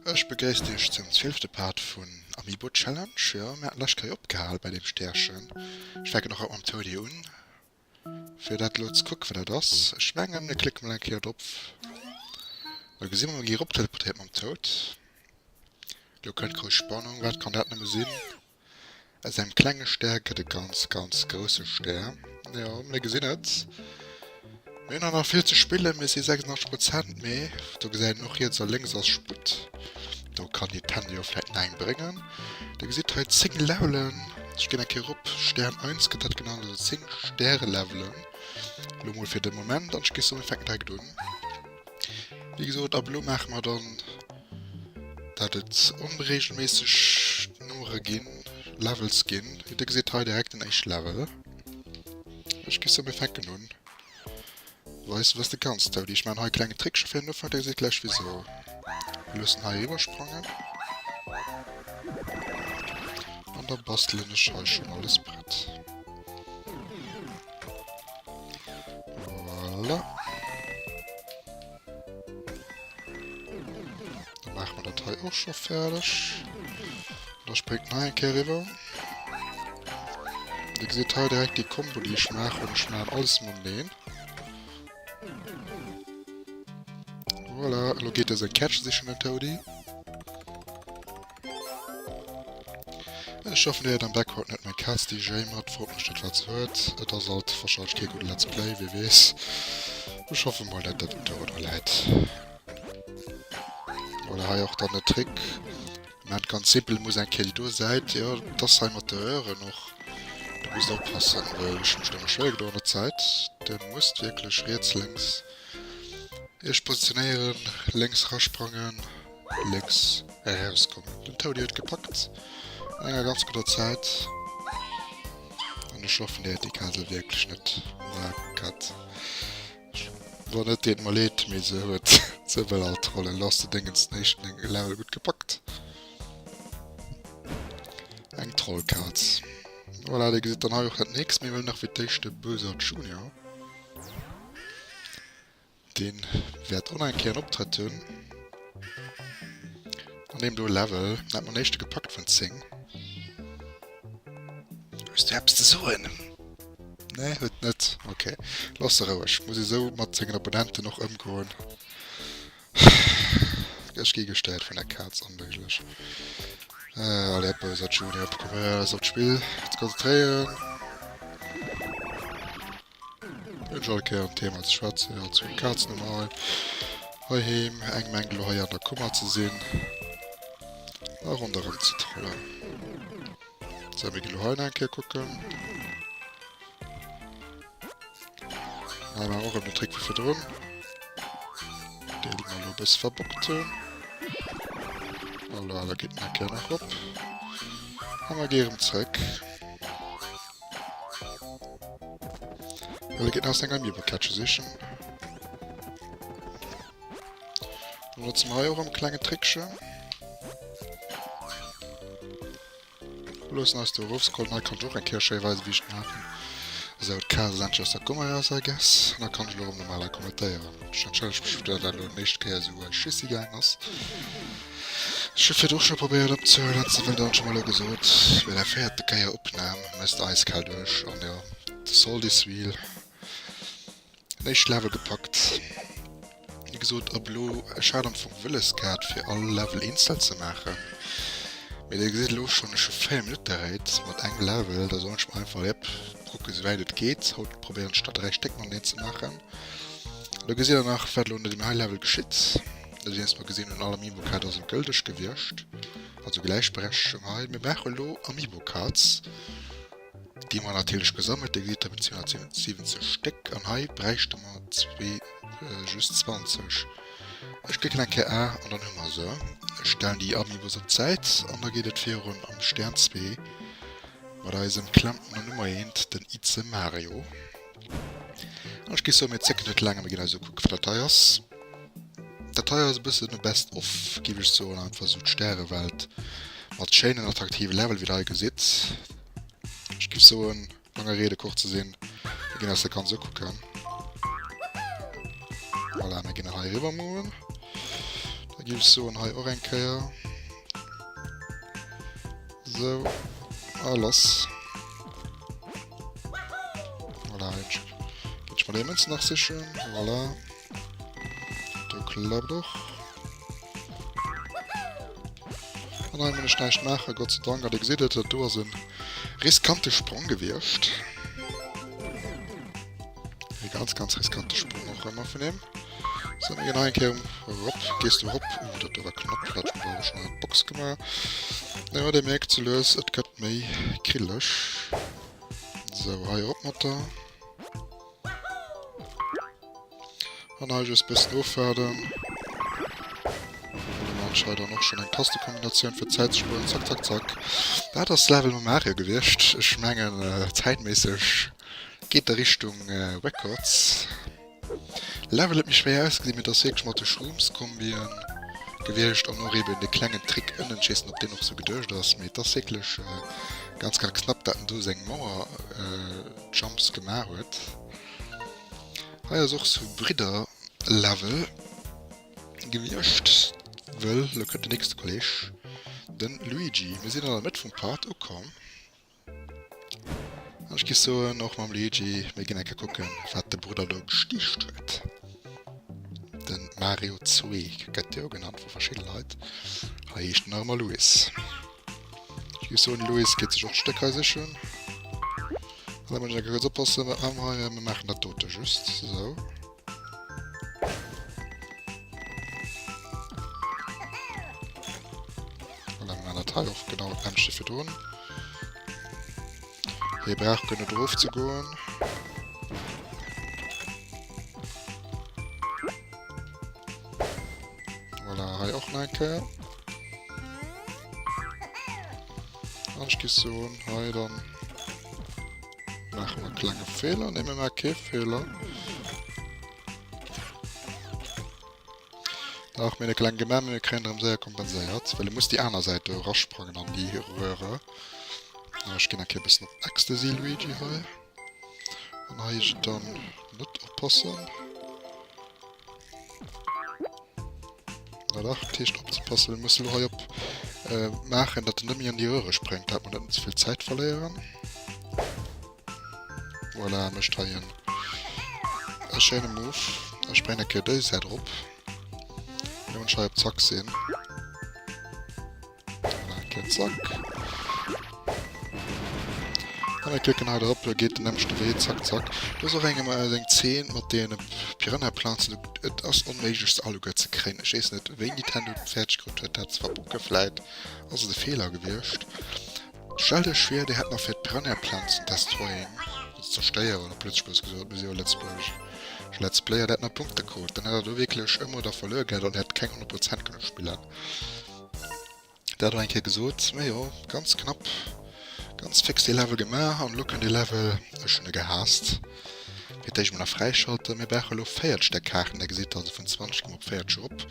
Ech begréisst iech zum zwielfte Part vun Amiibo Challenge. Jo, mir haten lescht Kéier opgehal bei deem Stärchen. Ech fänken och haut mam Toadie un, fir dat elo ze kucken, wat dat ass. Ech mengen, mir klicke mol eng Kéier drop. Da gesi mer, mir gi eropteleportéiert mam Toad. Elo kënnt grouss Spannung. Wat kann dat nëmme sinn? Aus engem klenge Stär gëtt e ganz, ganz grousse Stär. Jo, mir gesinn et. Mir hunn nach vill ze spillen, mir si 86 Prozent, mee do gesäit een och riets a lénks ass Sputt. Do kann Nintendo jo vläit nach eng bréngen. Dir gesitt hei 10 Levelen. Ech ginn eng Kéier erop, Stern 1 gëtt dat genannt, also 10 Stäre-Levelen. Elo mol fir de Moment an ech géif soen, mir fänken direkt un. Wéi gesot, ab elo maache mer dann, dat et onregelméisseg Nummere ginn, Levels ginn. Dir gesitt hei direkt den éischte Level. Ech géif soen, mir fänken un. Weis du, was du kanns, Toadie. Ech maachen hei e klengen Trick scho fir den Ufank, dir gesitt gläich wisou. Mir loossen hei eriwwersprangen. An da bastelen ech hei schonn alles prett. Voilà. Dann maache mer dat hei och scho fäerdeg. Da spréngt nach eng Kéier eriwwer. Dir gesitt hei direkt déi Kombo, déi ech maachen. Ech maachen alles mateneen. Voilà, elo geet e seng Kätche sichen, den Toadie. Ech hoffen dir huet am Background net meng Kaz déi jéimert, frot mech net wat se huet, et ass alt wahrscheinlech kee gudde Let's Play, wee weess. Ech hoffe mol dat dat net dorunner läit. Voilà, hei och dann e Trick, mat ganz simpel, muss eng Kéier déi do Säit, jo et ass hei mat de Röhren och, do musst oppassen, well ech hu mech do ëmmer schwéier gedoen an der Zäit, de musst wierklech riets lénks iech positionéieren, lénks rasprangen. Lénks erauskommen. Den Toadie huet gepackt an enger ganz gudder Zäit. An ech hoffen, dir huet déi Kasel wierklech net nakat. Wann net, deet mer leed, mee se huet ze wëll all Trollen. Lo ass de Déngens den éischten Level gutt gepackt. Eng Trollkaz. Voilà, dir gesitt dann hei och dat nächst. Mir wëllen nach fir d'éischt de Bowser Junior. Deen wäert och nach eng Kéier en Optrëtt hunn. An deem do Level. Den hat mer den éischte gepackt vun 10. Hues du eppes ze soen? Nee, huet net. Ok, looss se roueg. Muss ee sou mat sengen Abonnenten och ëmgoen. Ech gi gestéiert vun der Kaz, onméiglech. Allez, Bowser Junior, probéier eis op d'Spill ze konzentréieren. Hunn ech all Kéier en Thema ze schwätzen, jo zwou Kazen hu mer hei heiheem, eng mengt elo hei an der Kummer ze sinn a ronderëm ze trollen. Sou, mir ginn elo hei nach eng Kéier kucken. Hei maache mer och erëm den Trick wéi virdrun, dee mer elo e bësse verbockt hunn. Voilà, da geet en eng Kéier nach rop a mer gi erëm zréck. Well e geet nach seng Amiibo-Kättche sichen. Dann notze mer hei och am klenge Trickchen. Loossen eis do erofscrollen. Hei kann ech och eng Kéier schéi weisen, wéi ech et maachen. Esou, d'Kaz ass endlech aus der Kummer eraus, I guess. An da kann ech elo erëm normal hei kommentéieren. Ech entschëllege mech, datt dat elo déi éischt Kéier esou schissi gaang ass. Ech hu virdru scho probéiert opzehuelen, ze wëll dann scho mol elo gesot, bei der véierte Kéier Opnam mësst eiskal duerch an jo, de Sold is real. Den éischte Level gepackt. Wéi gesot, ab elo, ech hat am Fong wëlles gehat fir all Level eenzel ze maachen, mee dir gesitt elo schonn, ech hu 4 Minutte réit mat engem Level, da soen ech mer einfach, jep, kucke sou wäit et geet. Haut probéieren ech der 3 Stéck mateneen ze maachen. Do gesitt der nach wat elo no deem hei Level geschitt. Nodeems mer gesinn hunn, all Amiibo Card ass elo gëlteg gewiescht, also Gläichberechtegung hei. Mir brauche elo Amiibo Cards, déi mer natierlech gesammelt, dir gesitt, dat sinn 270 Stéck an hei bräichte mer zwee, just 20. Ech klicken eng Kéier A an dann hu mer se. Ech stellen déi Amiibos op d'Säit an da geet et virun am Stern 2 mat eisem Klempner Nummer eent, den Itze Mario. An ech géif soen, mir zécken net laang a mir ginn eis ukucken, wat dat hei ass. Dat hei ass e bëssen e Best of, géif ech soen, einfach esou d'Stärewelt mat schéinen, attraktive Level, wéi der hei gesitt. Ech géif soen, langer Rede, kurzer Sinn, mir ginn eis dat Ganzt ukucken. Voilà, mir ginn hei eriwwer moven. Da géif ech soen, hei och eng Kéier. Sou, a lass. Voilà, jetzt ginn ech mer déi Mënzen nach sichen. Voilà. Do klappt och. An hei muss ech näischt maachen, Gott sei Dank. An Dir gesitt et, dat do ass e riskante Sprong gewiescht. E ganz, ganz riskante Sprong och ëmmer vun him. So, mir ginn hei eng Kéier erop. Gees du erop? Uh, dat do war knapp. Dat hat schon schon eng Box gemaach. Ja, Dir mierkt sou lues, et gëtt méi krilleg. Sou, hei erop mat der. An hei just bëssen ofwaarden. Oder man hei dann och schon eng Tastekombinatioun fir Zäit ze spueren. Zack, zack, zack. Dat ass Level mam Mario gewiescht. Ech mengen äh, zäitméisseg geet der Richtung äh, Records. Level huet méi schwéier ausgesinn, mee et ass wierklech mat de Shrooms-Kombien gewiescht an och eben de klengen Trick ënnen. Ech weess net, ob deen och sou geduecht ass, mee et ass wierklech äh, ganz, ganz knapp, dat en do seng Mauer äh, Jumps gemaach huet. Hei ass och sou Bridder Level gewiescht, wëll lo kënnt den nächste Kolleg, den Luigi. Mir sinn an der Mëtt vum Part ukomm an ech géif soen, och mam Luigi, mir ginn eng Kéier kucken, wat de Brudder do gesticht huet. Den Mario 2 gëtt jo genannt vu verschidde Leit. Hei heescht en nach ëmmer Luis. Ech géif soen, de Luis geet sech och d'Stéck hei sichen. An da muss ech eng Kéier kuerz oppassen, wat maache mer hei? Mir maachen dat dote just esou. An da maachen dat hei och genau dat nämmlecht wéi virdrun. Hie brauch guer net erofzegoen. Voilà, hei och nach eng Kéier. An ech géif soen, hei dann maache mer e klenge Feeler. Ne, mir maache kee Feeler. Dach, mir hunn e kleng gemaach, mee mir kréien erëm séier kompenséiert, well e muss déi aner Säit do erasprangen an déi Röhre. Ech ginn eng Kéier e bëssen op Ecstasy Luigi hei. An hei heescht et dann net oppassen. Na dach, dat heescht opzepassen. Mir musse lo hei op äh, maachen, datt en net méi an déi Röhre spréngt, dat mer net ze vill Zäit verléieren. Voilà, mécht hei en e schéine Move. Ech spréngen eng Kéier déi Säit erop. Lo hunn ech hei op Zack sinn. Zack. An mir klicken hei drop, da geet den nämmlechte Wee, zack, zack. Do ass och eng eng Zeen mat deene Piranha-Planzen. Et ass onméiglech se alleguer ze kréien. Ech weess net, wéi Nintendo et fäerdeg krut huet, dat ze verbocken. Vläit ass et e Feeler gewiescht. Stellt iech vir, dir hätt nach fir d'Piranha-Planzen destroying, ze zerstéieren, op Lëtzebuergesch gesot, mir si jo Lëtzebuerg Let's Player, der hätt nach Punkte krut. Dann hätt der do wierklech ëmmer der verluer gehat an der hätt keng 100 Prozent kënne spillen. Dat och eng Kéier gesot. Mee jo, ganz knapp, ganz fix dee Level gemaach. An elo kënnt ee Level, ech hunn e gehaasst. Fir d'éischt mol nach fräischalten. Mir brauche elo 40 där Kaarten. Där gesitt also vun 20 gi mer op 40 erop.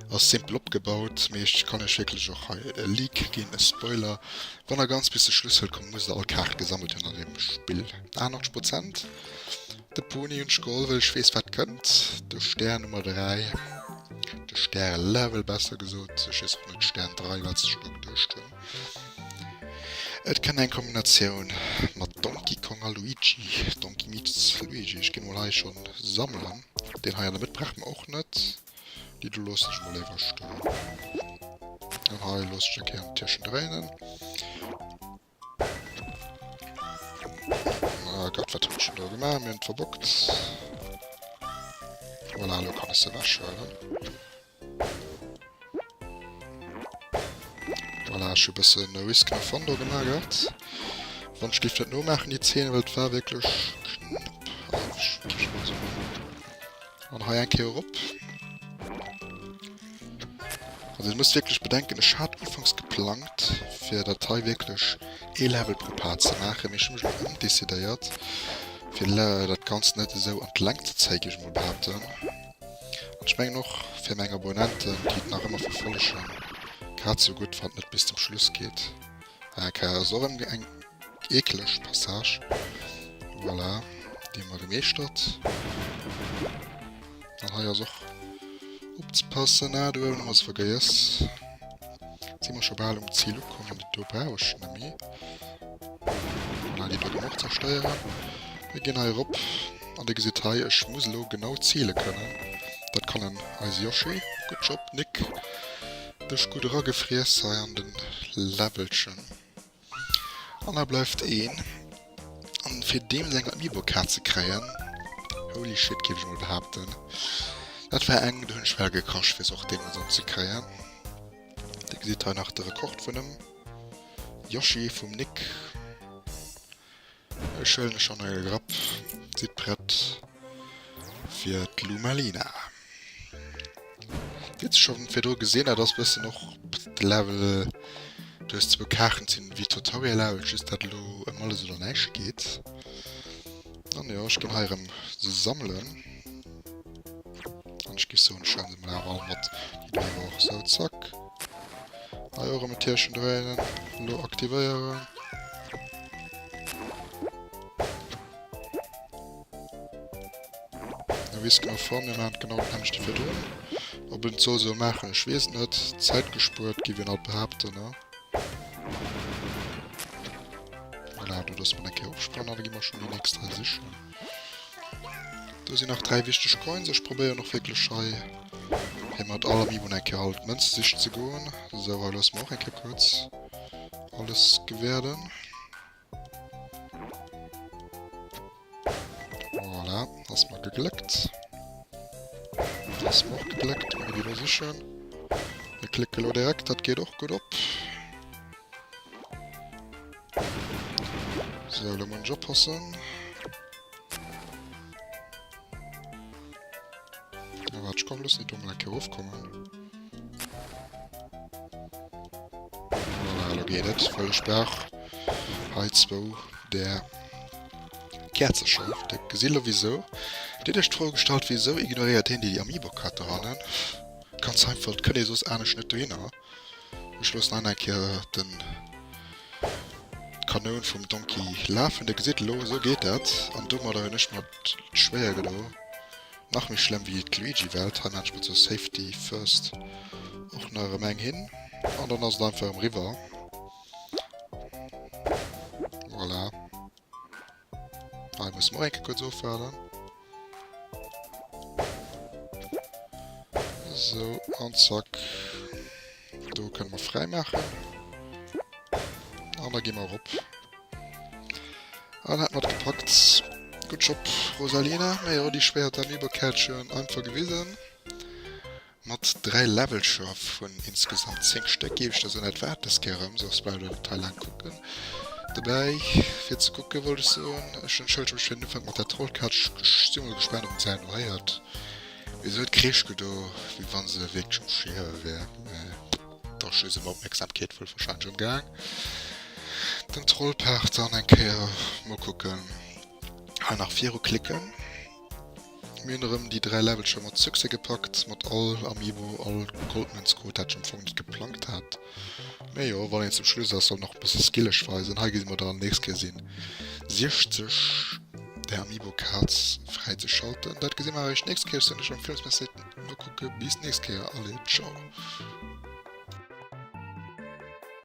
Ass simpel opgebaut, mee ech kann iech wierklech och hei e Leak ginn, e Spoiler, Wann der ganz bis de Schluss wëllt kommen, musst der all Kaart gesammelt hunn an deem Spill. 88 Prozent. De Pony hunn ech geholl, well ech weess wat kënnt. De Stär Nummer 3. De Stär-Level besser gesot. Ech weess och net Stär 3, wat se sech do geduecht hunn. Et kënnt eng Kombinatioun mat Donkey Kong a Luigi. Donkey meets Luigi. Ech ginn mol hei schonn sammelen. Deen hei an der Mëtt brauche mer och net. Déi do loossen ech mol léiwer stoen. An hei loosse ech eng Kéier an d'Tierchen dréinen. Ah Gott, wat hunn ech denn do gemaach? Mir hunn et verbockt. Voilà, elo kann ech se ewechhuelen. Voilà, ech hu e bëssen Risk no Fun do gemaach gehat. Wann ech géif dat nomaachen, déi Zeen, well et war wierklech knapp. Ech géif mol soen. An hei eng Kéier erop. Also dir musst wierklech bedenken, ech hat ufanks geplangt, fir dat hei wierklech ee Level pro Part ze maachen, mee ech hu mech elo ëmdecidéiert, fir dat Ganzt net esou an d'Längt ze zéien, géif ech mol behaapten. An ech mengen och fir meng Abonnenten, déi et nach ëmmer verfollegen, grad esou gutt, wann et net bis zum Schluss geet. Ok, ass och erëm eng eekeleg Passage. Voilà, déi hu mer gemeeschtert. An hei ass och... Opzepassen, ah do uewen hu mer se vergéiess. Si mer scho bal um Zil ukomm, déi do brauch ech net méi. Voilà, déi do kann och zerstéieren. Mir ginn hei erop an dir gesitt hei, ech muss elo genau zile kënnen. Dat kann en eise Yoshi. Good job Nick, dech gutt eragefriess hei an den Levelchen. An da bleift een. An fir deem seng Amiibo-Kaart ze kréien, holy shit géif ech mol behaapten, dat war eng, do hunn ech well gekrasch fir se och deemools erëm ze kréien. Dir gesitt hei nach de Rekord vun dem Yoshi vum Nick. Ech huelen e schonn e Grapp, sidd prett fir d'Lumalina. Dir hutt se scho virdru gesinn, dat ass bëssen och de Level, du hues zwou Kaarten, sinn wéi Tutorial Level, just dat elo ëm alles oder näischt geet. An jo, ech ginn hei erëm se sammelen. An ech géif soen, ech huelen se mol awer all mat, déi do awer och. Sou, zack. Hei och erëm en Tierchen dréinen, elo aktivéieren. Da weess genau vor, mir maachen genau d'nämmlecht wéi virdrun. Ob een et soll esou maachen, ech weess et net. Zäit gespuert, géif een alt behaapten, ne? Voilà, do loosse mer eng Kéier opspannen an da gi mer schonn déi nächst hei sichen. Do sinn nach 3 wichteg Coins. Ech probéieren och wierklech hei fir mat all Amiibo eng Kéier all d'Mënz sichen ze goen. Esou, hei loosse mer och eng Kéier kuerz alles gewäerden. Voilà, ass mer gegléckt. Ass mer och gegléckt. Mir gi lo sichen. Mir klicke lo direkt, dat geet och gutt op. So, lo muss ech oppassen. Ja, warte, ich komm, lass nicht do mal eng Kéier erofkommen. Voilà, lo geet et. Well ech brauch hei zwou där Käerzercher. Dir gesitt elo wisou. Dir hutt iech d'Fro gestallt, wisou ignoréiert hien déi Amiibo-Kaart dohannen? Ganz einfach, et kënnt ee soss anescht net dohinner. Ech loossen hei nach eng Kéier den d'Kanoun vum Donkey lafen. Dir gesitt elo, esou geet dat. An domadder hunn ech mer et schwéier gedo. Nach méi schlëmm wéi d'Luigi-Welt. Hei maan ech mat sou Safety First och nach erëm eng hin. An dann ass et einfach erëm riwwer. Voilà. Hei musse mer och eng Kéier kuerz ofwaarden. Sou, an zack. Do kënne mer fräi maachen. An da gi mer erop. An hat mat gepackt. Gutt Job, Rosalina. Mä jo, déi schwéier Amiibo-Kärtchen einfach gewisen. Mat 3 Levelcher vun insgesamt 10 Stéck géif ech der soen, dat war et dës Kéier erëm, soss bleift der total laang kucken dobäi fir ze kucken, wollt ech soen. Ech entschëllege mech fir den Ufank mat der Trollkatsch, ech si mol gespaant op en Zäit no héiert wisou et kreesch gedo wéi wann se wierklech um Stierwe wär, mä et ass just ëm Opmierksamkeet wuel warscheinlech erëm gaang. Den Trollpaart dann eng Kéier mol kucken, hei nach viru klicken. Mir hunn erëm déi 3 Levelcher mat Succès gepackt, mat all Amiibo, all Goldmënz krut, dat ech am Fong net geplangt hat. Mee jo, wann een zum Schluss ass, soll en och e bësse skilleg weisen. Hei gesi mer dann, nächst Kéier sinn 60 där Amiibo Cards fräi ze schalten. Dat gesi mer eréischt nächst Kéier. Ech soen iech am Villmools Merci fir d'Nokucke. Bis nächst Kéier, allez, ciao!